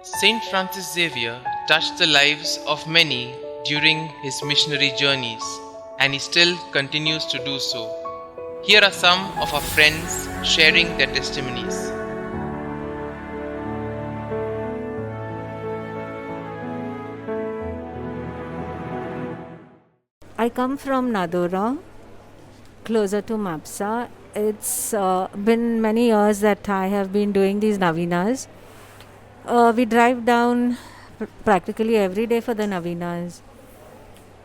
Saint Francis Xavier touched the lives of many during his missionary journeys, and he still continues to do so. Here are some of our friends sharing their testimonies. I come from Nadora, closer to Mapsa. It's been many years that I have been doing these novenas. We drive down practically every day for the novenas.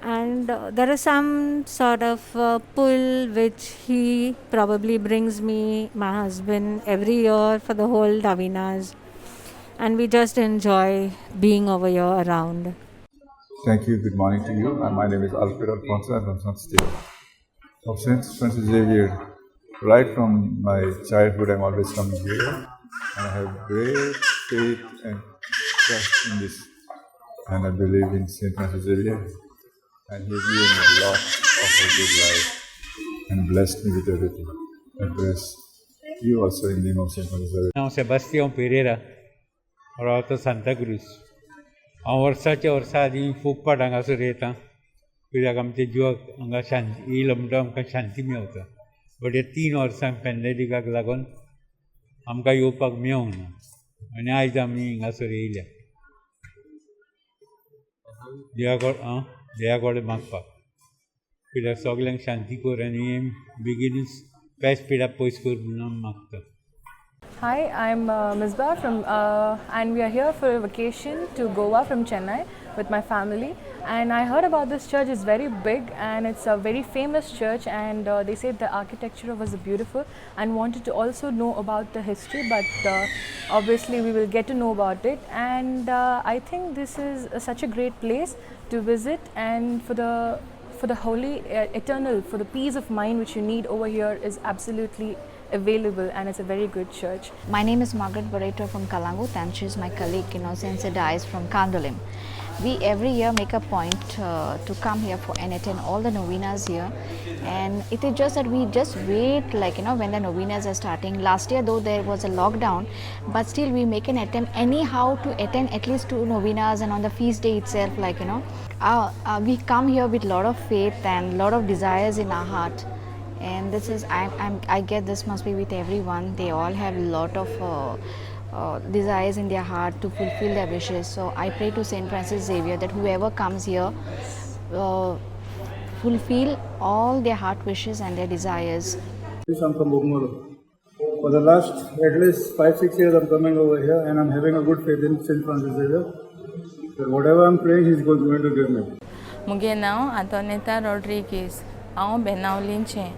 And there is some sort of pull which he probably brings me, my husband, every year for the whole novenas. And we just enjoy being over here around. Thank you. Good morning to you. And my name is Alfred Alfonso. I'm from St. Stephen. Of St. Francis Xavier, right from my childhood, I'm always coming here. And I have great faith and trust in this. And I believe in St. Francis Xavier. And he has given me a lot of a good life and blessed me with everything. I bless you also in the name of St. Francis Xavier. हांव सेबास्तियांव पेरेरा, रावता सांताक्रूज. हांव वर्साच्या वर्सा आदीं खूब फाट हांगासर येता, कित्याक आमच्या जिवाक हांगा शांती येयलो म्हणटा आमकां शांती मेवता. बट हे 3 वर्सां पॅन्डेमिकाक लागून आमकां येवपाक मेवंक ना आनी आयज आमी हिंगासर येयल्या देवा कडेन देवा कडेन मागपाक, कित्याक सगल्यांक शांती कर आनी बेगीनूच पेश पिडा पयस कर म्हणून आमी मागता. Hi, I'm Misbah from, and we are here for a vacation to Goa from Chennai with my family. And I heard about this church. It's very big and it's a very famous church. And they say the architecture was beautiful, and wanted to also know about the history. But obviously we will get to know about it. And I think this is such a great place to visit, and for the holy eternal, for the peace of mind which you need over here is absolutely available, and it's a very good church. My name is Margaret Barreto from Kalangut, and she's my colleague Innocent Dias from Candolim. We every year make a point to come here for and attend all the novenas here, and it is just that we just wait, like, when the novenas are starting. Last year though there was a lockdown, but still we make an attempt anyhow to attend at least 2 novenas, and on the feast day itself, like, we come here with lot of faith and lot of desires in our heart. And this is, I get this must be with everyone. They all have a lot of desires in their heart to fulfill their wishes. So I pray to St. Francis Xavier that whoever comes here fulfill all their heart wishes and their desires. I'm from Bogmalo. For the last at least 5-6 years I'm coming over here, and I'm having a good faith in St. Francis Xavier. That whatever I'm praying, he's going to give me. मुगे नांव आंतोनेता रॉड्रिगीस. हांव बेनावलींचें.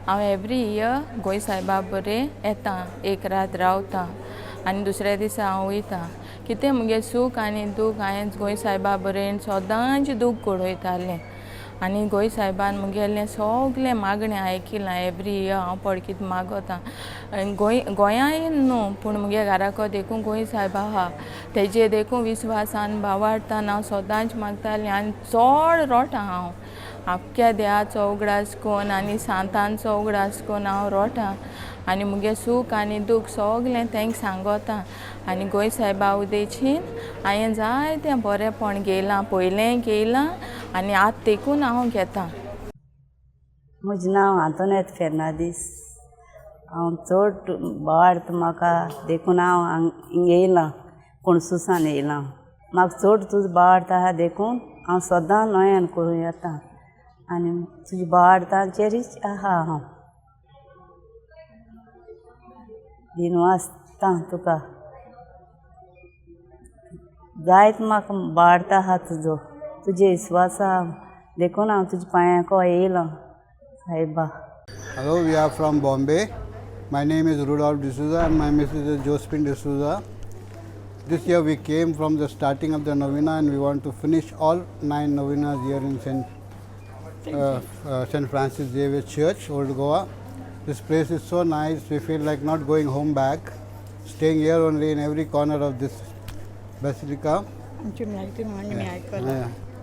हांव every year Goa सायबा बरें येता, एक रात रावता आनी दुसऱ्या दिसा हांव वयता. कितें मुगे सूख आनी दूख हांवें गोंय सायबा बरें सदांच दूख घडयतालें आनी गोंय सायबान मुगेलें सगलें मागणें आयकिलां. एवरी इयर हांव पडकीत मागता. गोंयाय न्हू पूण मुगे घराको देखून गोंय सायबा आहा, तेजे देखून विस्वासान भावार्थान हांव सदांच मागतालें आनी चड रोटा हांव आख्ख्या देवाचो उगडास करून आनी सांतांचो उगडास करून हांव रोटा आनी मुगे सूख आनी दूख सगलें तांकां सांगता. आनी गोंय सायबा उदेशीन हांवें जायतें बरेंपण घेयलां, पयलें घेयलां आनी आतां देखून हांव घेतां. म्हजें नांव आंतोनेत फेर्नादीस. हांव चड बोवाळटा म्हाका, देखून हांव हिंगा येयलां, कोणसुसान येयलां. म्हाका चड तुजो बोवाळटा आहा, देखून हांव सदां नोयन करूं येता आनी तुज्या बोवाळटाचेरूच आहा. हांव दिनवासता तुका, जायत म्हाका बोवाळटा आहा तुजो, तुजे विस्वास आहा, देखून हांव तुज्या पांयांको येयलां सायबा. Hello, we are from Bombay. My name is Rudolph D'Souza and my missus is Josephine D'Souza. This year we came from the starting of the novena, and we want to finish all 9 novenas here in St. Francis Xavier Church, Old Goa. This place is so nice, we feel like not going home back, staying here only in every corner of this basilica.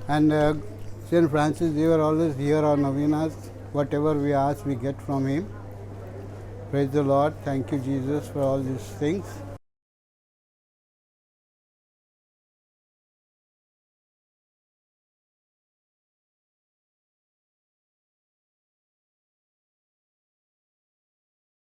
And St. Francis Xavier always hear our novenas. Whatever we ask, we get from him. Praise the Lord. Thank you, Jesus, for all these things.